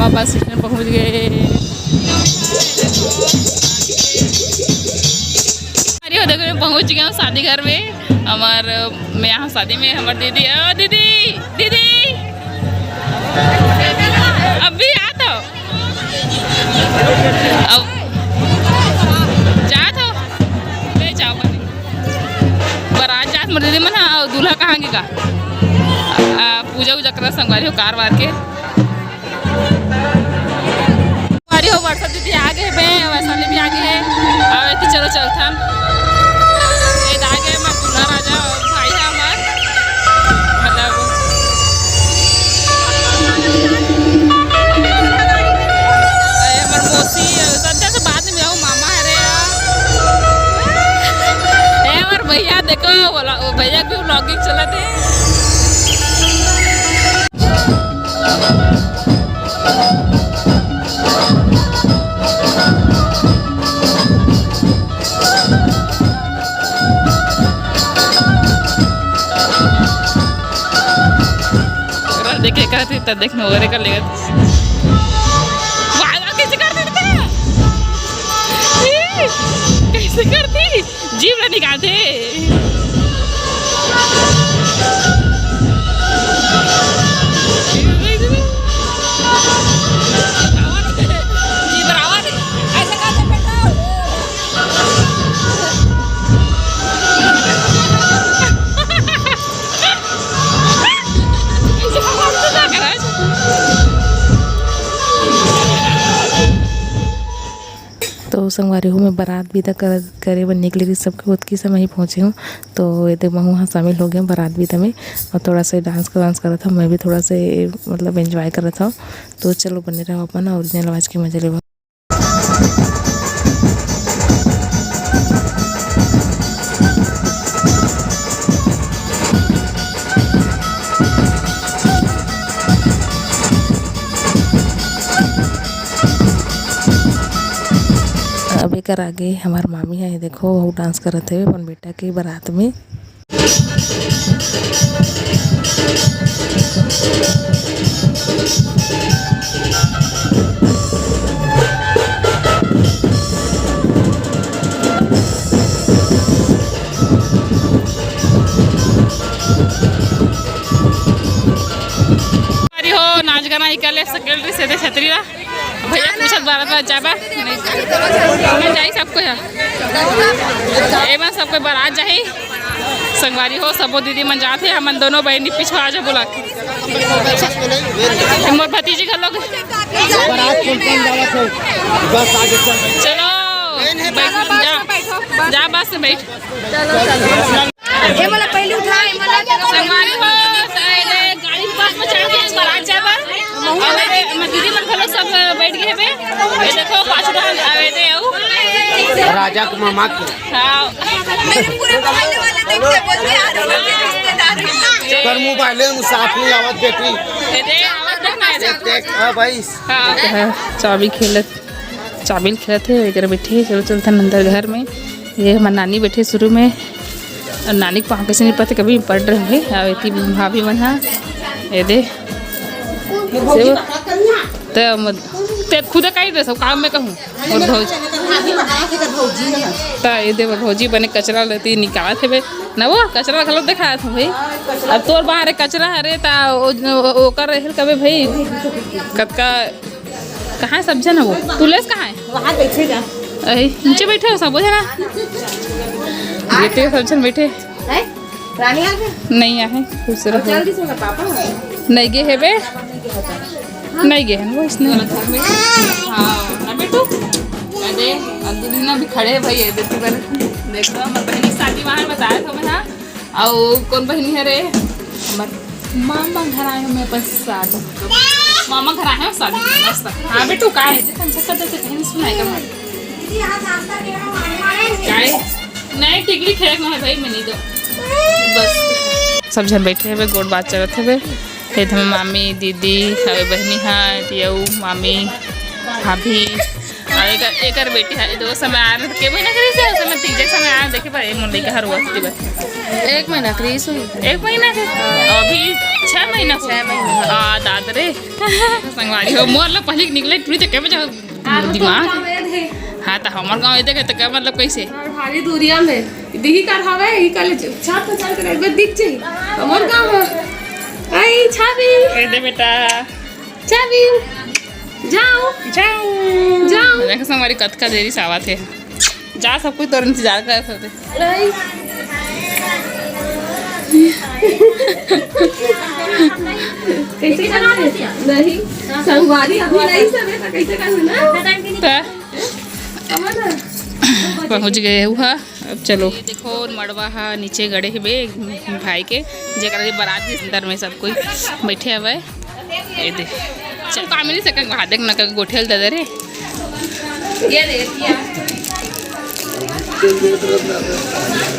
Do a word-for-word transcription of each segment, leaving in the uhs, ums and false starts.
Bus stand पहुँच गए। अरे, हो देखो, मैं पहुँच गया हूँ शादी घर में। हमार, मैं यहाँ शादी में, हमार दीदी, ओ दीदी, दीदी, अभी आ तो। अब जात हो, ले जाओ मने। बारात जात मोर दीदी मन ह, अउ दूल्हा कहाँ गे का? आ, पूजा उजा करत संगवारी हो, कार वार के। संगवारी हो, वर्षा दीदी आ गे बे, वैशाली भी आ गे हे। अब एती चलो चलथन। ए, आ गे, मैं दूल्हा राजा भाई है हमार। मतलब, अरे, हमर मौसी, संध्या से बाद में मिलाओ, मामा हरे। ए, हमर भैया देखो, बोला, ओ भैया के vlogging चलत हे। देखे करती त देखने वगैरह कर लेगा। वाह, वाह, कैसे कर देता है? ई, कैसे करती? जीभ ला निकालते। जीभ रावत। ऐसे करते बेटा। तो संगवारी हो, मैं बारात विदा कर, करे बर निकले रही सबके, ओतकी समय ही पहुँचे हूँ। तो ये देख, महू हाँ शामिल हो गया बारात विदा में, और थोड़ा सा डांस वांस करत हूँ, मैं भी थोड़ा से मतलब एंजॉय करत हूँ। तो चलो बने रहो अपन ओरिजिनल आवाज़ के मजे लेवा। अब एकर आगे हमार मामी है, देखो, वो डांस करत है अपन बेटा के बारात में। अरे हो, नाच गाना इकले सेक्रेटरी से दे छतरी ला। भैया पूछत बारत बार जाबा? नहीं। मैं जाई सबको है। एमा सबको बारात जाही। संगवारी हो, सबो दीदी मन जात हे, हमन दोनों बहिनी पीछू आ जा बोला। मोर भतीजी घलो। बारात कौन कौन जावत हे? बस आगे चल। चलो, बैठ, जा, जा बस में बैठ। चलो, चलो। ये वाला पहले उठा, ये वाला संगवारी हो, गाड़ी पास में चढ़ के बारात जाए बर। अउ दीदी मन घलो सब बैठ गए हेबे। ये देखो, पाछू डहर आवे दे अउ। राजा के मामा के। हाँ। मेरे पूरे मोहल्ले वाले देखते बोलते, "यार, ये रिश्तेदार हैं।" कर मुंह बाले, मुंह साफ नहीं आवत बेटी। ये दे, आवत देखना है। देख, देख, हाँ भाई। हाँ। चाबी खेलत, चाबी खेलत हे, एकर बैठे, चलो चलथन अंदर घर में। ये हमर नानी बैठे शुरू में, अउ नानी के पाँव कैसे नहीं पड़ते, कभी पड़ रहे हैं। अउ एती भाभी मन हा, ये दे। ते मत, ते खुद काट रहे सब काम में कहूँ। मोर भौजी। त ये दे, मोर भौजी बने कचरा लेती निकालत हेबे। ना वो कचरा घलो देखात हो भाई। अब तोर बाहर कचरा हरे, त ओ, ओ, ओकर रहेल कबे भाई। कतका, कहाँ है सब झन वो? तू लेस कहाँ है? वहाँ बैठे जा। अरे, नीचे बैठे हो सब झन। ये ते सब झन बैठे। हैं? रानी आ गई? नहीं आहे, खुश अब रहो। जल्दी से ना, पापा आ गए। नहीं गे हेबे? नहीं गे हन वो इसने। हाँ, ना बेटू? अरे, अब दुल्हन भी खड़े हैं भाई, ये देखो, देखो, हमर बहनी शादी वहाँ बताया था मैं, हाँ? अउ कौन बहनी है रे? हमर मामा घर आए हो, मैं अपन शादी। मामा घर आए हो शादी, मस्त। हाँ बेटू, का है? जे तन से कर देते, कहीं सुनाई का मार। काय? नहीं, टिकली खेलक ना है भाई, मैं नहीं दो। बस। सब झन बैठे हेबे, गोठ बात चलत हेबे। हे धम मामी, दीदी, हवे बहनी हा, तियऊ, मामी, भाभी, अउ एकर, एकर बेटी हा, दो समय आ रहे, के महीना करी से, समय तीजे समय आ, के भाई, मोर लइका हर हुआ थी बस। एक महीना के रहिस होही। एक महीना के? अभी छह महीना हो। छह महीना। आ, दाद रे। संगवारी हो, मोर ला पहिली निकले टूरी तो के बजा आ, तो दिमाग। तोर गाँव ये दे। हाँ, तो हमर गाँव ये देखे तो क्या मतलब कैसे? और भारी दूरिया में। दिही कर हवे, ही कर ले छत पर चढ़ कर एक बार दिख जाई। हमर गाँव है। आई, छाबी। ए दे बेटा। छाबी। जाओ। जाओ। जाओ। देख संगवारी कतका देरी से आवत हे। जा, सब कुछ तोर इंतजार करत होते। नहीं। कैसे करना है? नहीं। संगवारी अभी नहीं सब है, तो कैसे करना ना? त समझ ना? पहुँच गए हुआ। अब चलो। ये देखो, मड़वा हा नीचे गड़े हवे भाई के, जेकरा ले बारात के अंदर में सब कोई बैठे हवे। ये दे। चल, का मिली सकन वहाँ, देख ना, का गोठेल दे दे रे। ये दे, ये।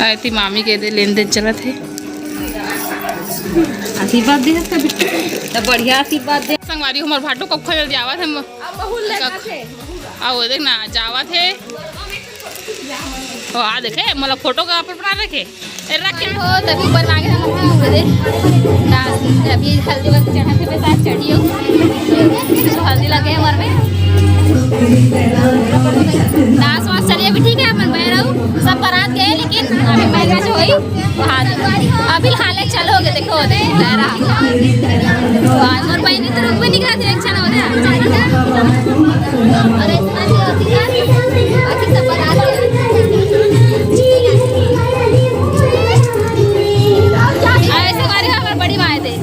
आय ती मामी के दे लेन देन चलत हे। आशीर्वाद दे इसका बेटा। तो बढ़िया आशीर्वाद दे। संगवारी, हमर भाटो कब खोल दिया आवा था। अब बहुत लेट है। आओ, देख ना, जावा थे। ओ, आ देखे, मोला फोटो का अपन बना रखे। ए, रख के। हो, तभी ऊपर में आगे हम लोग दे। डांस, अभी हल्दी वक्त चढ़ा थे, बस आज चढ़ी हो। तो हल्दी लगे हमारे में। डांस वांस चलिए, अभी ठीक है, अपन बह रहा हूँ। सब बारात गए, लेकिन अभी महंगा जो हुई, हाँ, अभी हाले चलो गे, देखो, देखो, लहरा। वाह, मोर बहनी तो रुक भी नहीं करती, एक चलो, देखो। अरे, ऐसे बात है, बाकी सब बारात। ऐसे बारे हमारे बड़ी माँ थे।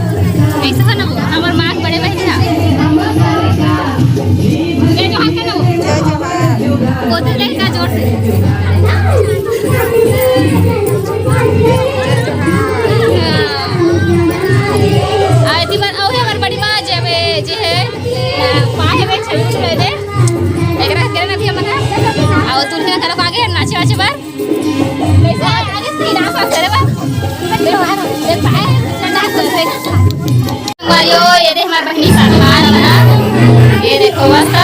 ऐसे था ना वो, हमारे माँ के बड़े बहन था। ये जो हाथ है ना वो। वो तो देखा जोर से। आ, एती बर, अउ हमर बड़ी माँ जे, जे हे, आ, पाए हे, छल्लू छुड़े दे। एकरा करे ना थी हमन ह। अउ दुल्हन तरफ आगे नाचे वाचे बर। कैसे आगे थी नाच वाच करे बर। मारियो, ये दे हमार बहिनी सलमान है ना, ये देखो मस्त।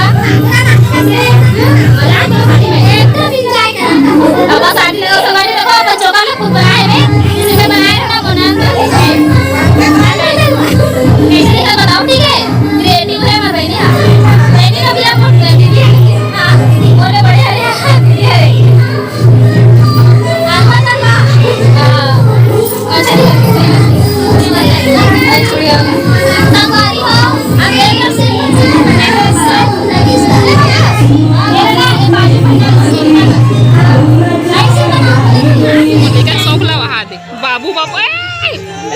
अब साड़ी लगाओ, सवारी देखो, अपन चोका में खुद बनाए हैं, किसी से बनाए हो ना, बनाना। कैसे दिखा बताओ, ठीक है? क्रिएटिव है हमार बहिनी, हाँ। बहिनी का भी आप फोटो खींचिए। हाँ, बोले बड़े हरे, हरे। एकर शौक ला वहा दे। बाबू, बाबू, ए!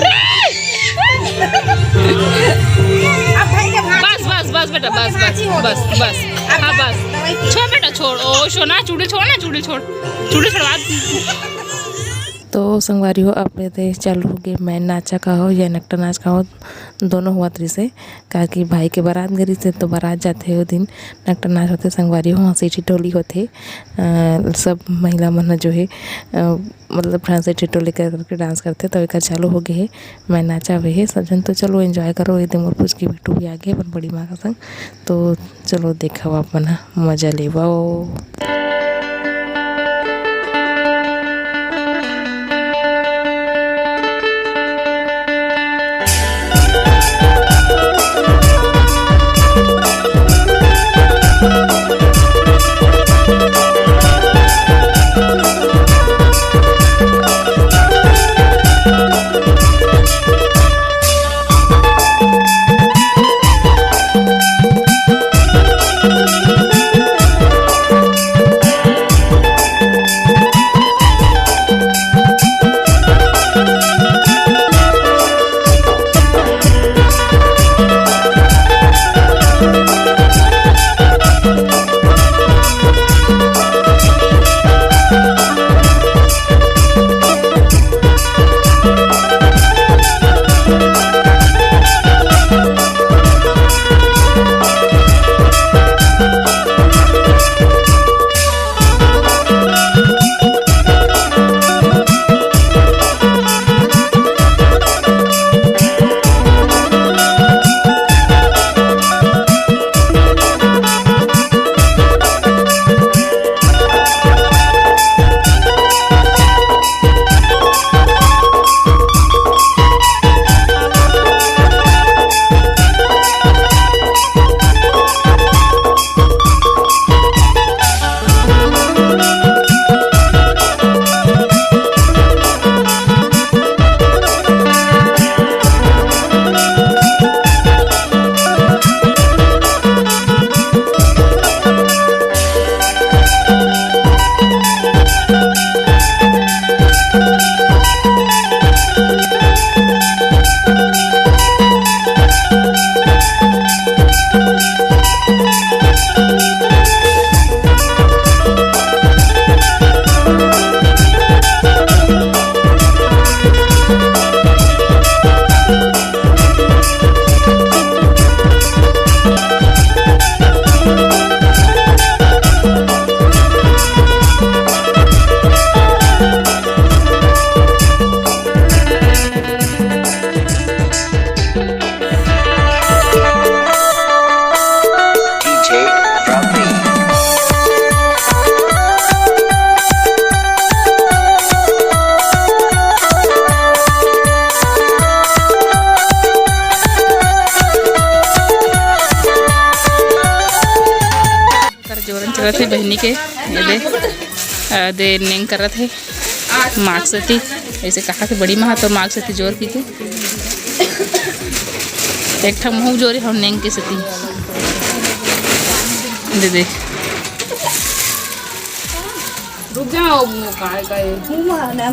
रे! बस, बस, बस बेटा, बस, बस, बस, बस। हाँ, बस। छोड़ बेटा, छोड़। ओ, सोना, चूड़ी छोड़ ना, चूड़ी छोड़। चूड़ी छोड़वा। तो संगवारी हो, अब ये दे चालू हो गए, मैं नाचा का हो या नकटा नाच का हो, दोनों हुआ तरी से, काकि भाई के बारात गरी से तो बारात जाते हो दिन नकटा नाच होते संगवारी हो, हंसी ठिठोली होते। अ, सब महिला मन जो है, अ, मतलब हंसी ठिठोली कर करके डांस करते, तो एकर चालू हो गए है, मैं नाचा हुए है सब जन। तो चलो एंजॉय करो, ये दे मोर पूछ के बिट्टू भी आ गए अपन बड़ी माँ का संग। तो चलो देखो आप मन ह मजा लेवो। के ये दे, आ, दे नेंग करत हे माग सती, ऐसे कहा के बड़ी महा तो माग सती जोर की के एक ठा मुहू जोरे हम नेंग के सती दे दे। रुक जाओ, वो काय काय।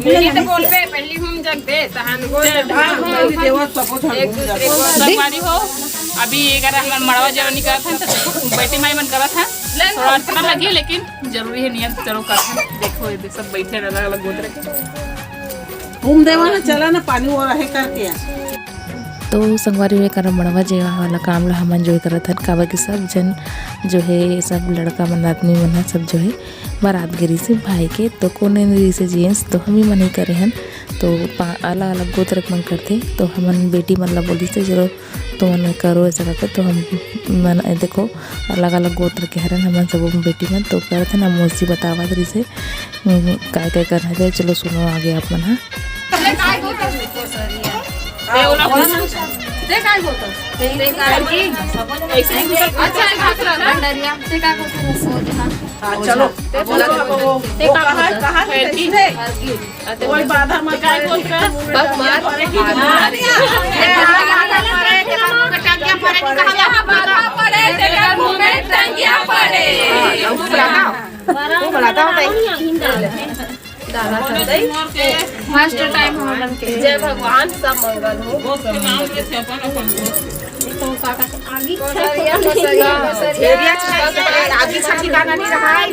मेरी तो बोल पे पहली हम जग दे तहान बोल। संगवारी हो, अभी ये करा हमर मड़वा जेवा निकलत है तो बेटी माई मन करत है, थोड़ा अच्छा लगे लेकिन जरूरी है नियम, चलो करथन। देखो ये सब बैठे अलग अलग गोत्र के। घूम देवा ना, चला ना, पानी वो रहे करके। तो संगवारी हो, ये करा मड़वा जेवा वाला काम ला हमन जो है करत हन, काबर कि सब जन जो है, सब लड़का मन, आदमी मन ह सब जो है बारात गे रिहिसे भाई के, तो कोने नइ रिहिसे जेंट्स, तो हम ही मन ही करे हन। तो अलग अलग गोत्र के मन करथे, तो हमन बेटी मन ला बोलिस, चलो तुमन करो ऐसा करके, तो हम मन देखो अलग-अलग गोत्र के हरन हमन सबो बेटी मन, तो करत हन, मौसी बतावत रहिसे, उम, काय-काय करना हे, चलो सुनो आगे आप मन ह। ते ओला बोल। ते काय बोलत? ते काय? ऐसे ही बोलत। अच्छा, एक हाथ रख। भंडारिया। ते काय बोलत? सोझा। हाँ, चलो। ते बोला, ते वो कहाँ, कहाँ से? खैरकी। कोई बाधा मत करे। बस मार। फर्स्ट टाइम हमन के। जय भगवान, सब मंगल हो। आगी छठी का नहीं रहा है।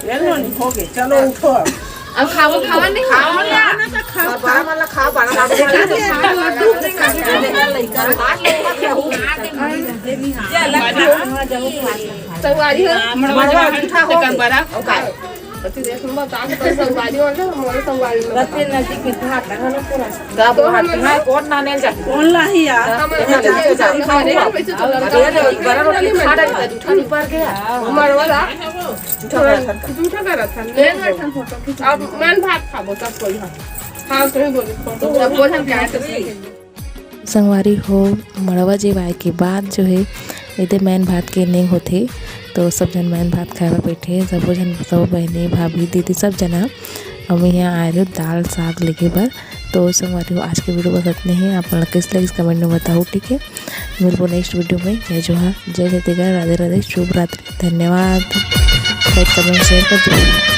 ये लो, हो गए, चलो उठो अब। अब खाओ, खावा नहीं? खाओ ना। ना तो खाओ, खाओ। बड़ा वाला खाओ, बड़ा वाला खाओ। संगवारी हो। मड़वा जूठा हो गया। बड़ा। अति देख हम बता के संगवारी वाला, हमारे संगवारी में बता। नजदीक में घाट है ना पूरा। का तो बाहर हम की ना कौन ना नेल जाती? कौन लाही यार? हम ये जाती है, जाती है। अरे, बड़ा रोटी खा डाली, जूठा नहीं पड़ गया। मड़वा ला। जूठा करा था। जूठा करा था, ले गए थे फोटो खींच। अब मन भात खाबो, सब कोई हम। हाँ, तो ही बोले, फोटो। अब बोल हम क्या करते हैं? संगवारी हो, मड़वा जेवा आए के बाद जो है, एदे मैन भात के नेंग होथे, तो सब झन मैन भात खाए बर बैठे, सबो झन, सबो बहिनी, भाभी, दीदी, सब झन ह। अउ मैं यहाँ आए रहे दाल साग लेके बर। तो संगवारी हो, आज के वीडियो बस इतने ही। आप मन ला कइसे लगिस, कमेंट में बताओ, ठीक है? मिलबो नेक्स्ट वीडियो में। जय जोहार, जय छत्तीसगढ़, राधे राधे, शुभ रात्रि, धन्यवाद। लाइक, कमेंट, शेयर कर दो।